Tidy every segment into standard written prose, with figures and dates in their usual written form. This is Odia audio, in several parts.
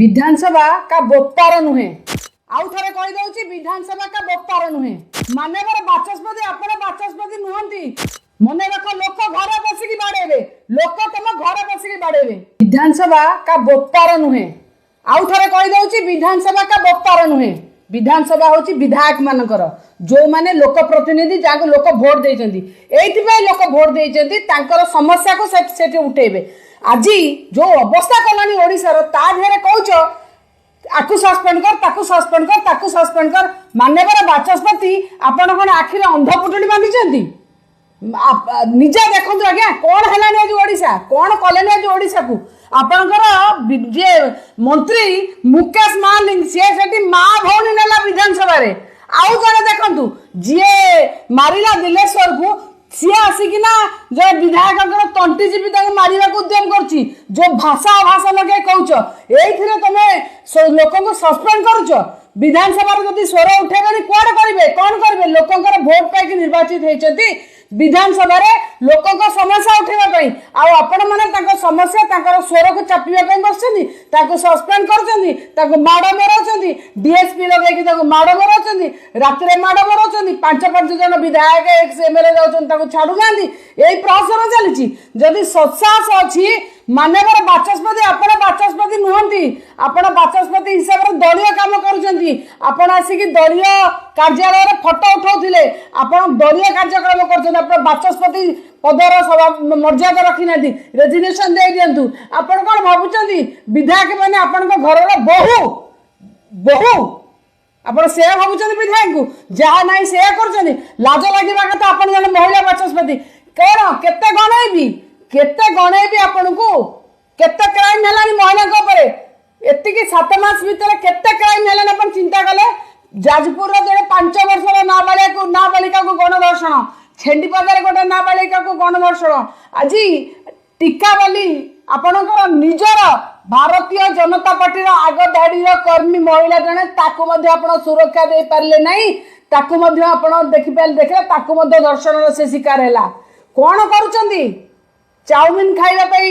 ବିଧାନସଭା କା ବୋପାର ନୁହେଁ। ଆଉ ଥରେ କହିଦଉଛି, ବିଧାନସଭା କା ବୋପାର ନୁହେଁ। ମାନ୍ୟବର ବାଚସ୍ପତି, ଆପଣ ବାଚସ୍ପତି ନୁହନ୍ତି। ମନେ ରଖ, ଲୋକ ଘରେ ବସିକି ବାଡେଇବେ। ଲୋକ ତମ ଘରେ ବସିକି ବାଡେଇବେ। ବିଧାନସଭା କା ବୋପାର ନୁହେଁ। ଆଉ ଥରେ କହିଦଉଛି, ବିଧାନସଭା କା ବୋପାର ନୁହେଁ। ବିଧାନସଭା ହଉଛି ବିଧାୟକ ମାନଙ୍କର, ଯୋଉମାନେ ଲୋକ ପ୍ରତିନିଧି, ଯାହାକୁ ଲୋକ ଭୋଟ ଦେଇଛନ୍ତି। ଏଇଥିପାଇଁ ଲୋକ ଭୋଟ ଦେଇଛନ୍ତି, ତାଙ୍କର ସମସ୍ୟାକୁ ସେଠି ଉଠେଇବେ। ଆଜି ଯୋଉ ଅବସ୍ଥା କଲାଣି ଓଡ଼ିଶାର, ତା ଦେହରେ କହୁଛ ଆକୁ ସସ୍ପେଣ୍ଡ କର, ତାକୁ ସସ୍ପେଣ୍ଡ କର, ତାକୁ ସସ୍ପେଣ୍ଡ କର। ମାନ୍ୟବର ବାଚସ୍ପତି, ଆପଣ କଣ ଆଖିରେ ଅନ୍ଧ ପୁଟୁଳି ବାନ୍ଧିଛନ୍ତି? ନିଜେ ଦେଖନ୍ତୁ ଆଜ୍ଞା, କଣ ହେଲାଣି ଆଜି ଓଡ଼ିଶା, କଣ କଲେନି ଆଜି ଓଡ଼ିଶାକୁ। ଆପଣଙ୍କର ଯିଏ ମନ୍ତ୍ରୀ ମୁକେଶ ମହାଲିଙ୍ଗ, ସିଏ ସେଠି ମା ଭଉଣୀ ନେଲା ବିଧାନସଭାରେ। ଆଉ ଜଣେ ଦେଖନ୍ତୁ, ଯିଏ ମାରିଲା ଦିଲେଶ୍ୱରକୁ, ସିଏ ଆସିକିନା ଜଣେ ବିଧାୟକଙ୍କର ତଣ୍ଟି ଚିପି ତାଙ୍କୁ ମାରିବାକୁ ଉଦ୍ୟମ କରୁଛି। ଯୋଉ ଭାଷା ଅଭାଷା ଲଗେଇ କହୁଛ, ଏଇଥିରେ ତମେ ଲୋକଙ୍କୁ ସସ୍ପେଣ୍ଡ କରୁଛ। ବିଧାନସଭାରେ ଯଦି ସ୍ୱର ଉଠେଇବେନି, କୁଆଡେ କରିବେ, କଣ କରିବେ? ଲୋକଙ୍କର ଭୋଟ ପାଇକି ନିର୍ବାଚିତ ହେଇଛନ୍ତି ବିଧାନସଭାରେ ଲୋକଙ୍କ ସମସ୍ୟା ଉଠେଇବା ପାଇଁ। ଆଉ ଆପଣମାନେ ତାଙ୍କ ସମସ୍ୟା, ତାଙ୍କର ସ୍ୱରକୁ ଚାପିବା ପାଇଁ ବସିଛନ୍ତି। ତାଙ୍କୁ ସସ୍ପେଣ୍ଡ କରୁଛନ୍ତି, ତାଙ୍କୁ ମାଡ଼ ମରାଉଛନ୍ତି, ଡିଏସପି ଲଗେଇକି ତାଙ୍କୁ ମାଡ଼ ମରାଉଛନ୍ତି, ରାତିରେ ମାଡ଼ ମରାଉଛନ୍ତି। ପାଞ୍ଚ ପାଞ୍ଚ ଜଣ ବିଧାୟକ, ଏକ୍ସ ଏମଏଲଏ ଯାଉଛନ୍ତି, ତାଙ୍କୁ ଛାଡୁନାହାନ୍ତି। ଏଇ ପ୍ରହସନ ଚାଲିଛି। ଯଦି ସତ୍ସାହସ ଅଛି, ମାନ୍ୟବର ବାଚସ୍ପତି, ଆପଣ ବାଚସ୍ପତି ନୁହନ୍ତି। ଆପଣ ବାଚସ୍ପତି ହିସାବରେ ଦଳୀୟ କାମ କରୁଛନ୍ତି। ଆପଣ ଆସିକି ଦଳୀୟ କାର୍ଯ୍ୟାଳୟରେ ଫଟୋ ଉଠାଉଥିଲେ। ଆପଣ ଦଳୀୟ କାର୍ଯ୍ୟକ୍ରମ କରୁଛନ୍ତି। ଆପଣ ବାଚସ୍ପତି ପଦର ସଭା ମର୍ଯ୍ୟାଦା ରଖିନାହାନ୍ତି। ରେଜିଗ୍ନେସନ ଦେଇ ଦିଅନ୍ତୁ। ଆପଣ କଣ ଭାବୁଛନ୍ତି, ବିଧାୟକ ମାନେ ଆପଣଙ୍କ ଘରର ବୋହୂ? ବୋହୂ ଆପଣ ସେୟା ଭାବୁଛନ୍ତି? ବିଧାୟକଙ୍କୁ ଯାହା ନାହିଁ ସେୟା କରୁଛନ୍ତି। ଲାଜ ଲାଗିବା କଥା। ଆପଣ ଜଣେ ମହିଳା ବାଚସ୍ପତି। କଣ କେତେ ଗଣେଇବି, କେତେ ଗଣେଇବି ଆପଣଙ୍କୁ? କେତେ କ୍ରାଇମ ହେଲାଣି ମହିଳାଙ୍କ ଉପରେ ଏତିକି 7 ମାସ ଭିତରେ? କେତେ କ୍ରାଇମ ହେଲାଣି ଆପଣ ଚିନ୍ତା କଲେ? ଯାଜପୁରର ଜଣେ 5 ବର୍ଷର ନାବାଳିକାକୁ ନାବାଳିକାକୁ ଗଣଧର୍ଷଣ, ଛେଣ୍ଡିପଦାରେ ଗୋଟେ ନାବାଳିକାକୁ ଗଣଧର୍ଷଣ, ଆଜି ଟିକାବାଲି ଆପଣଙ୍କର ନିଜର ଭାରତୀୟ ଜନତା ପାର୍ଟିର ଆଗ ଧାଡ଼ିର କର୍ମୀ ମହିଳା ଜଣେ, ତାକୁ ମଧ୍ୟ ଆପଣ ସୁରକ୍ଷା ଦେଇପାରିଲେ ନାହିଁ। ତାକୁ ମଧ୍ୟ ଆପଣ ଦେଖିପାରିଲେ, ଦେଖିଲେ, ତାକୁ ମଧ୍ୟ ଧର୍ଷଣର ସେ ଶିକାର ହେଲା। କଣ କରୁଛନ୍ତି? ଚାଉମିନ ଖାଇବା ପାଇଁ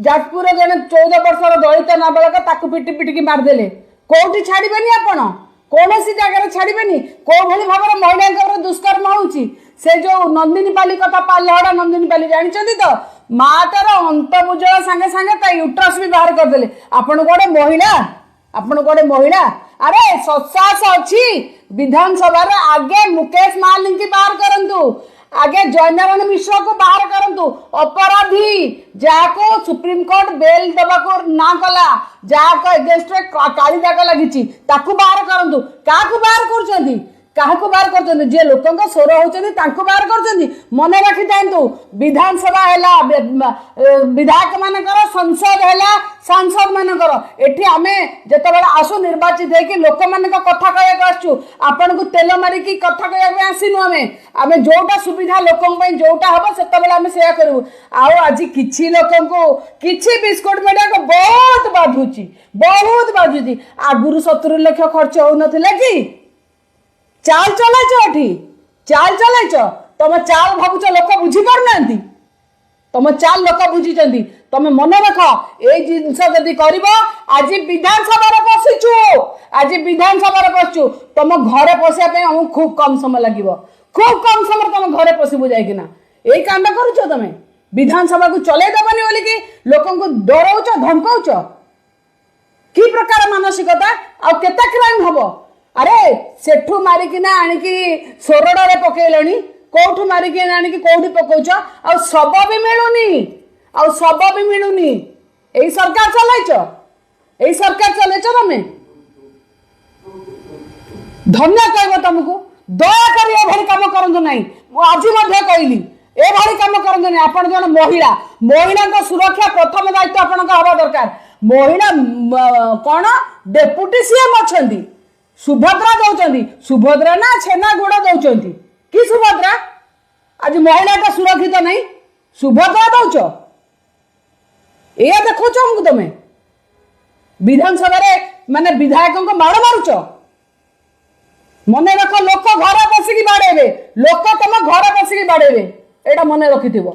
ଯାଜପୁରର ଜଣେ 14 ବର୍ଷର ଦଳିତ ନାବାଳକ, ତାକୁ ପିଟି ପିଟିକି ମାରିଦେଲେ। କୋଉଠି ଛାଡ଼ିବେନି ଆପଣ, କୌଣସି ଜାଗାରେ ଛାଡ଼ିବେନି। କୋଉ ଭଳି ଭାବରେ ମହିଳାଙ୍କର ଦୁଷ୍କର୍ମ ହଉଛି। ସେ ଯୋଉ ନନ୍ଦିନୀପାଲି କଥା, ପାଲହଡ଼ା ନନ୍ଦିନୀପାଲି ଜାଣିଛନ୍ତି ତ? ମାଟାର ଅନ୍ତ ବୁଜଳ ସାଙ୍ଗେ ସାଙ୍ଗେ ତା ୟୁଟ୍ରସ୍ ବି ବାହାର କରିଦେଲେ। ଆପଣ ଗୋଟେ ମହିଳା, ଆପଣ ଗୋଟେ ମହିଳା। ଆରେ, ସତ୍ସାହସ ଅଛି, ବିଧାନସଭାରେ ଆଗେ ମୁକେଶ ମହାଲିଙ୍ଗକି ବାହାର କରନ୍ତୁ, ଆଗେ ଜୟନାରାୟଣ ମିଶ୍ରକୁ ବାହାର କରନ୍ତୁ। ଅପରାଧୀ, ଯାହାକୁ ସୁପ୍ରିମକୋର୍ଟ ବେଲ୍ ଦେବାକୁ ନା କଲା, ଯାହାକୁ ଏଗେନଷ୍ଟରେ କାଳି ଦାଗ ଲାଗିଛି, ତାକୁ ବାହାର କରନ୍ତୁ। କାହାକୁ ବାହାର କରୁଛନ୍ତି? କାହାକୁ ବାହାର କରୁଛନ୍ତି? ଯିଏ ଲୋକଙ୍କ ସ୍ୱର ହଉଛନ୍ତି, ତାଙ୍କୁ ବାହାର କରୁଛନ୍ତି। ମନେ ରଖିଥାନ୍ତୁ, ବିଧାନସଭା ହେଲା ବିଧାୟକ ମାନଙ୍କର, ସଂସଦ ହେଲା ସାଂସଦ ମାନଙ୍କର। ଏଠି ଆମେ ଯେତେବେଳେ ଆସୁ ନିର୍ବାଚିତ ହେଇକି, ଲୋକମାନଙ୍କ କଥା କହିବାକୁ ଆସୁଛୁ। ଆପଣଙ୍କୁ ତେଲ ମାରିକି କଥା କହିବା ପାଇଁ ଆସିନୁ ଆମେ। ଆମେ ଯୋଉଟା ସୁବିଧା ଲୋକଙ୍କ ପାଇଁ ଯୋଉଟା ହବ, ସେତେବେଳେ ଆମେ ସେୟା କରିବୁ। ଆଉ ଆଜି କିଛି ଲୋକଙ୍କୁ, କିଛି ବିସ୍କୁଟ ମିଡ଼ିଆକୁ ବହୁତ ବାଧୁଛି, ବହୁତ ବାଧୁଛି। ଆଗରୁ 70 ଲକ୍ଷ ଖର୍ଚ୍ଚ ହଉନଥିଲା କି? ଚାଲ ଚଲାଇଛ ଏଠି, ଚାଲ ଚଲାଇଛ। ତମ ଚାଲ ଭାବୁଛ ଲୋକ ବୁଝିପାରୁନାହାନ୍ତି? ତମ ଚାଲ ଲୋକ ବୁଝିଛନ୍ତି। ତମେ ମନେ ରଖ, ଏଇ ଜିନିଷ ଯଦି କରିବ, ଆଜି ବିଧାନସଭାରେ ପଶିଛୁ, ଆଜି ବିଧାନସଭାରେ ପଶିଛୁ, ତମ ଘରେ ପଶିବା ପାଇଁ ଆମକୁ ଖୁବ କମ ସମୟ ଲାଗିବ। ଖୁବ କମ ସମୟରେ ତମ ଘରେ ପଶିବୁ ଯାଇକିନା। ଏଇ କାଣ୍ଡ କରୁଛ ତମେ। ବିଧାନସଭାକୁ ଚଲେଇ ଦବନି ବୋଲିକି ଲୋକଙ୍କୁ ଡରଉଛ, ଧମକଉଛ। କି ପ୍ରକାର ମାନସିକତା? ଆଉ କେତେ କ୍ରାଇମ ହବ? ଆରେ, ସେଠୁ ମାରିକିନା ଆଣିକି ସୋରଡ଼ାରେ ପକେଇଲଣି, କୋଉଠୁ ମାରିକି ଆଣିକି କୋଉଠି ପକଉଛ? ଆଉ ଶବ ବି ମିଳୁନି, ଆଉ ଶବ ବି ମିଳୁନି। ଏଇ ସରକାର ଚଲାଇଛ, ଏଇ ସରକାର ଚଲେଇଛ ତମେ। ଧନ୍ୟ କହିବ ତମକୁ। ଦୟାକରି ଏଭଳି କାମ କରନ୍ତୁ ନାହିଁ। ମୁଁ ଆଜି ମଧ୍ୟ କହିଲି, ଏଭଳି କାମ କରନ୍ତୁ ନାହିଁ। ଆପଣ ଜଣେ ମହିଳା, ମହିଳାଙ୍କ ସୁରକ୍ଷା ପ୍ରଥମ ଦାୟିତ୍ୱ ଆପଣଙ୍କ ହବା ଦରକାର। ମହିଳା କଣ ଡେପୁଟି ସିଏମ୍ ଅଛନ୍ତି, ସୁଭଦ୍ରା ଦଉଛନ୍ତି। ସୁଭଦ୍ରା ନା ଛେନା ଗୁଡ଼ ଦଉଛନ୍ତି କି ସୁଭଦ୍ରା? ଆଜି ମହିଳାଟା ସୁରକ୍ଷିତ ନାହିଁ, ସୁଭଦ୍ରା ଦଉଛ। ଏଇଆ ଦେଖାଉଛ ଆମକୁ ତମେ? ବିଧାନସଭାରେ ମାନେ ବିଧାୟକଙ୍କ ମାଡ଼ ମାରୁଛ। ମନେ ରଖ, ଲୋକ ଘରେ ବସିକି ବାଡେଇବେ। ଲୋକ ତମ ଘରେ ବସିକି ବାଡେଇବେ, ଏଇଟା ମନେ ରଖିଥିବ।